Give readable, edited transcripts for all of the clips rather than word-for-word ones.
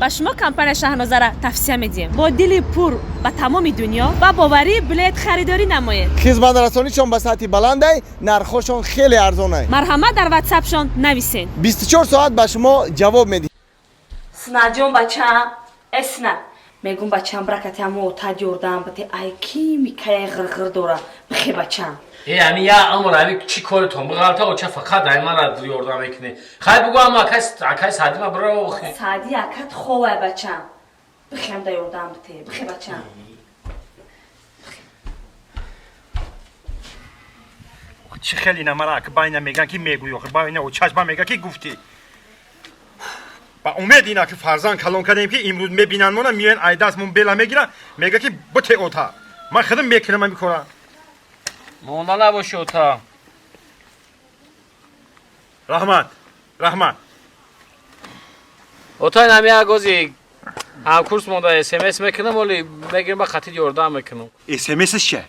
Ба шумо компания Шаҳнозара тавсия медиҳем. Бо дили пур ба тамоми дунё ба боварӣ билет харидорӣ намоед. Хизматрасонишон ба сатҳи баландай, нархҳошон хеле арзонай. Марҳамат, дар ватсапшон нависед. 24 соат ба шумо ҷавоб медиҳад. Синаҷон, бачаам, э Сина, мегум, бачаам, бракати ҳамо отад ёрдам бите, ай ки микаяй ғирғир дора, бихе, бачаам. Э, ами я амр, ами чӣ коритон биғалта, оча, фақат ай мара ёрдам мекунӣ. Хай, бугу, ама акай Саъди ма бира охи. Саъди акат ховай, бачаам, бихем да ёрдам бите, бихе, бачаам. Чӣ хел ина мара ак байна меган ки мегӯй, охир байна очаш ба мега ки гуфтӣ. Ба умед ина ки фарзанд калон кардем, ки имрӯз мебинанд мона, меоянд, ай дастмон бела мегиранд, мега ки бите ота. Ман худам мекунам ами кора. Монда набоши, ота. Раҳмат, раҳмат. Ота, ин ами як ози ҳамкурс монда, смс мекунам, оли мегирем, ба хатид ёрдам мекунам. СМС че?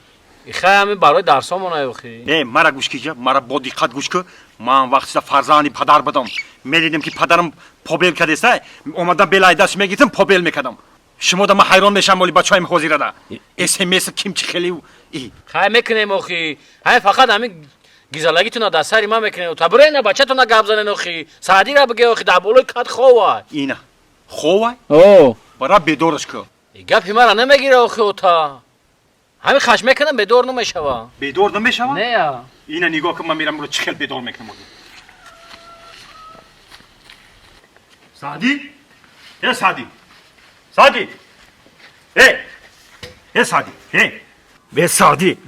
Хай, ами барои дарсомон охи. Не, мара гӯш киҷа, мара бо диққат гӯш ку. Ман вақтида фарзанди падар будам, медидем ки падарам побел кардеса, омада белай даст мегиртам, побел мекардам. Шумо да ман ҳайрон мешавам, оли бачаҳоим ҳозирада СМС ким чи хели и. Хай, мекунем охи, ҳай, фақат ами гизалагитона дар сари ман мекунем, ота. Бирена бачатона гап занен охи, Саъдира биге охи, дар болои кат ховай. Ина ховай. О. Бара бедораш ку. Гапи мара намегира охи, ота, ҳами хаш мекунам, бедор намешава. Бедор намешава? Не. Ина нигоҳ кун, ман мерам, ро чӣ хел бедор мекунам ози. Саъди, э Саъди, Саъди, э, э Саъди, э, э Саъди,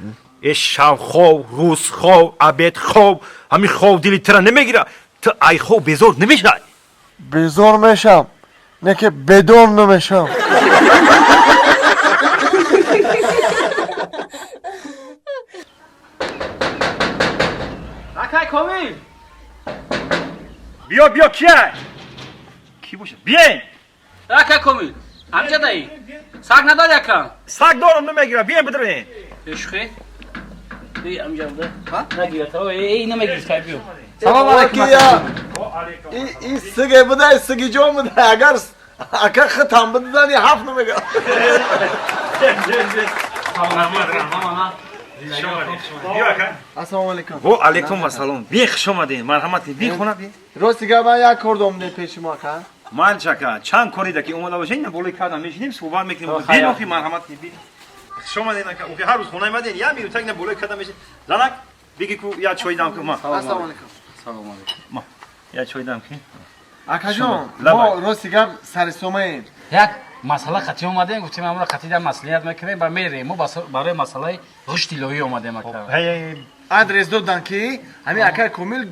э, шав хов, рӯз хов, обед хов, ҳамин хов дили тира намегира. Ту ай хов безор намешавӣ? Безор мешам, не ки бедор намешам. Акай Комил. Биё, биё, кия ки боша, биен. Акай Комил, ҳамҷа даи саг надори, ака? Саг дорам, намегира, биен, бидирен. Шухӣ, ҳамҷа буда нагирата, э намегирифта, биё. Салом алайкум. И сиге будай, сиги ҷон будай, агар ака хитам бидани ҳафт намега. Ассалому алайкум. Во алайкум ассалом, биен, хуш омадем, марҳамат, бин хона, бин. Рости гап, ман як кор дом пеши мо, ака. Ман чака чанд корида ки омада бошед, ина болои кардам мешинем, суҳбат мекунем. Бин охи, марҳамат, бин, хуш омадем, ака. Охи, ҳар рӯз хона омадем, як минута ина болои кардам мешин. Занак, биги ку, як чой дам ку ма. Ассалому алайкум. Салому алайкум. Як чой дам ки. Акаҷон, мо рости гап сари сомаем. Як масъала қатӣ омадем, гуфтем амро қатӣ дар маслиҳат мекунем ва мерем. Мо барои масъалаи ғишти илоҳӣ омадем, ака. Адрес додан ки ҳамин акай Комил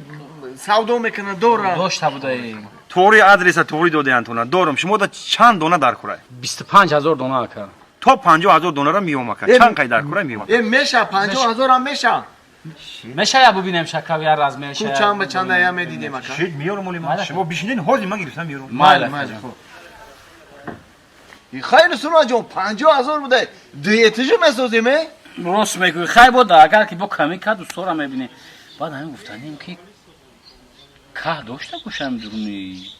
савдо мекунад, дора. Дошта будаем. Туғри адреса туғри додаян тона, дорум. Шумо да чанд дона дар курай? 25 000 дона, ака. То 50 000 донара миём, ака. Чанд қай дар курай, миём. Э, меша, 50 000-ам меша. Меша, я бубинем шакав, я размер. Ку чанд ба чанда, я медидем, ака. Шид, миёрам оли ман. Шумо бишинен, ҳозир ман гирифтам, миёрам. Майли. Майли, хуб. Хайр, Сураҷон, 50 000 будай, дуэтижи месозем, э. Рост мегӯӣ, хай, бода агар ки бо камӣ кард, устора мебинем. Баъд ҳамин гуфтанем ки каҳ дошта бошам дуруни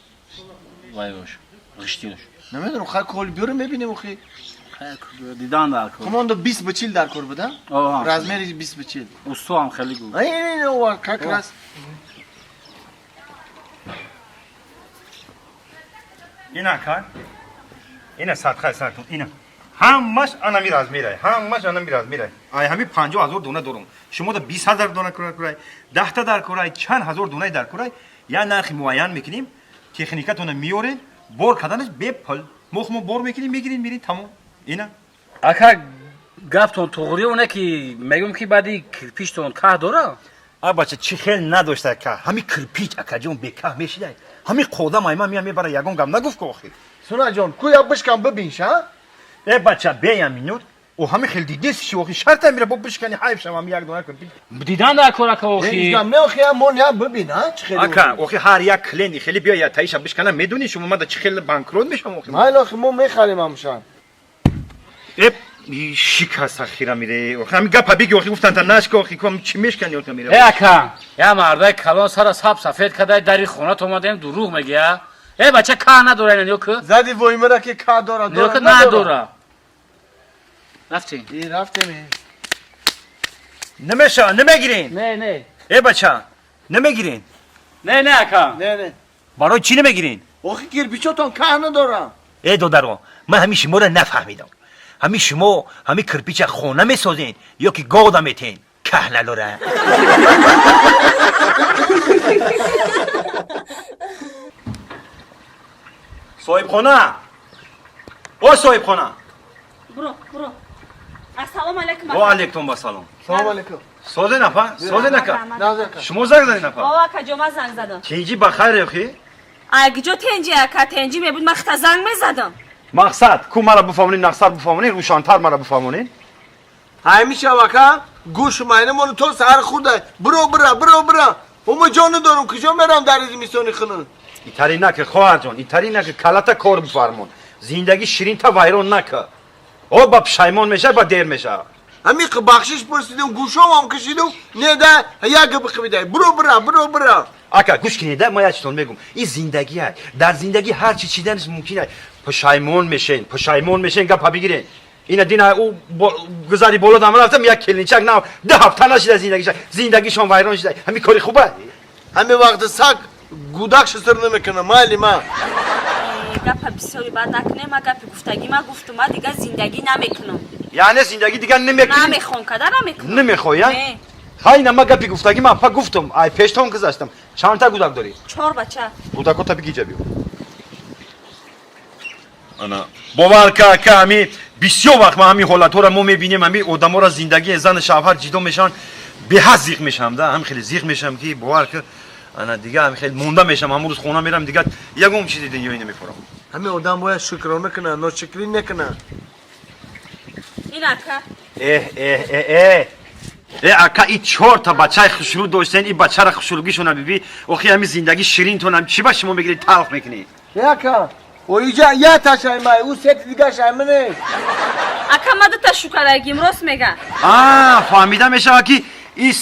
вайош, ғиштиёш. Намедонам, хай, коли биёрем, мебинем охи. Дидан дар кор. Командо 20 ба 40 дар кор буда, размери 20 ба 40. Усто ҳам хеле гуфт. Как раз. Ина ака, ина садқаи сартон, ина ҳамаш анами размерай, ҳамаш анами размерай. Ай ҳами 50 000 дона дорум. Шумо да 20 000 дона курай, даҳта дар курай, чанд ҳазор донаи дар курай, я нархи муайян мекунем, техникатона меорен, бор карданаш бепул. Мо хумо бор мекунем, мегирем, мерем, тамом. Ина. Ака, гаптон туғри, оне ки мегӯм ки баъди кирпичтон каҳ дора? А бача, чӣ хел надошта каҳ? Ҳами кирпич, акаҷон, бекаҳ мешидай? Ҳами қодам айма мия мебара, ягон гап нагуфт ку охир. Сунаҷон, ку я бишкан, бибинша. Э бача, беям минут. О, ҳами хел дидеси ши охи, шарта мира бо бишкани, ҳайф шавам, як дона кирпич. Дидан дар кор, ака, охи. Не, охи, мо я бибин, а чӣ хел. Ака, охи, ҳар як клиенти хели биё, я таиша бишкана, медони шумо мада чӣ хел банкрот мешавам охи. Майли, охи, мо мехарем ҳамшан. Э, шикаста хира мире. Охи, ҳами гапа биги охи, гуфтан та нашка охи, ком чӣ мешкани охи мире. Э ака, я мардаи калон сара саб сафед кадай, дари хонат омадем, дурӯғ мегӯя. Э бача ка надора ина ё ки? Зади воймара ки ка дора, дора. Ё ки надора. Рафтем. И рафтем. Намеша, намегирин. Не, не. Э бача, намегирин. Не, не ака. Не, не. Барои чӣ намегирин? Охи кирпичотон ка надора. Э додаро, ман ҳамин шуморо нафаҳмидам. Ҳамин шумо ҳамин кирпича хона месозен ё ки года метен? Каҳ надора. Соҳибхона! О соҳибхона! Буро, буро. Ассалому алайкум. Ва алайкум ассалом. Салом алайкум. Созе нафа? Созе нака? Шумо занг задед нафа? О, ака ҷо, ман занг задам. Тинҷи ба хайр охи? Ай гиҷо тенҷи ака, тенҷи мебуд, ман хита занг мезадам. Мақсад, ку мара буфаҳмонед, нақсад буфаҳмонед, рӯшантар мара буфаҳмонед. Ҳамиша вака гӯш майнамон то саҳар хурда. Буро, бура, буро, бура. Ҳума ҷо надорум, куҷо мерам дар зимистони хунук? Итари нака, хоҳарҷон, итари нака, калата кор бифармон. Зиндагӣ ширинта вайрон нака. О ба пушаймон меша, ба дер меша. Ҳамин бахшиш пурсидум, гӯшомам кашидум, не да, як гап қибидай. Буро, бура, буро, бура. Ака, гӯш кинед, ман як чизтон мегум. Ин зиндагӣ ай. Дар зиндагӣ ҳар чи чиданаш мумкин ай. Пушаймон мешен, пушаймон мешен, гапа бигирен. Ина дина ӯ гузари боло дам рафтам, як келинчак нав, ду ҳафта нашида зиндагиша. Зиндагишон вайрон шида. Ҳамин кори хуба? Ҳамин вақти саг гудак шисир намекунам, майли ма. Гапа бисёри бад накунем, ма гапи гуфтагӣ ма гуфтум, ма дигар зиндагӣ намекунам. Яъне зиндагӣ дигар намекунӣ? Намехоҳам, када намекунам. Намехоҳӣ, а? Не. Хай, ина ма гапи гуфтагӣ ма па гуфтум, ай пештон гузаштам. Чандта гудак дорӣ? 4 бача. Гудакота бигиҷа биё. Ана, бовар ка, ка ҳами бисёр вақт ма ҳамин ҳолатҳоро мо мебинем, ҳами одаморо зиндагии зану шавҳар ҷидо мешаванд, беҳад зиқ мешавам, да, ҳам хеле зиқ мешавам ки бовар ка, ана дигар ҳам хеле монда мешавам, ҳамон рӯз хона мерам, дигар ягон чизи дунёӣ намефорам. Ҳамин одам бояд шукрона кунад, ношукрӣ накунад. Ин ака. Эҳ, эҳ, эҳ, эҳ. Э ака, и 4 та бачаи хушрӯ доштен, и бачара хушрӯгишона биби, охи ҳамин зиндагӣ ширинтонам, чӣ ба шумо мегиред талх мекунед? Ака, о иҷа як ташай май, ӯ сети дигар шай манест. Ака, ма дута шукарагим, рост мега. А, фаҳмида мешавад ки и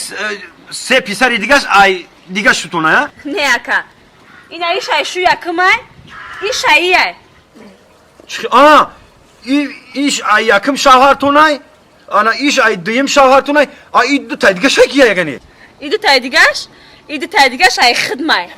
се писари дигаш ай дига шутона, а? Не ака. Ина иш ай шу якумай, иш ай ай. А, иш ай якум шавҳартонай, ана иш ай дуюм шавҳартонай, а и дутай дигаш ай кия ягане? И дутай дигаш, и дутай дигаш ай хидмай.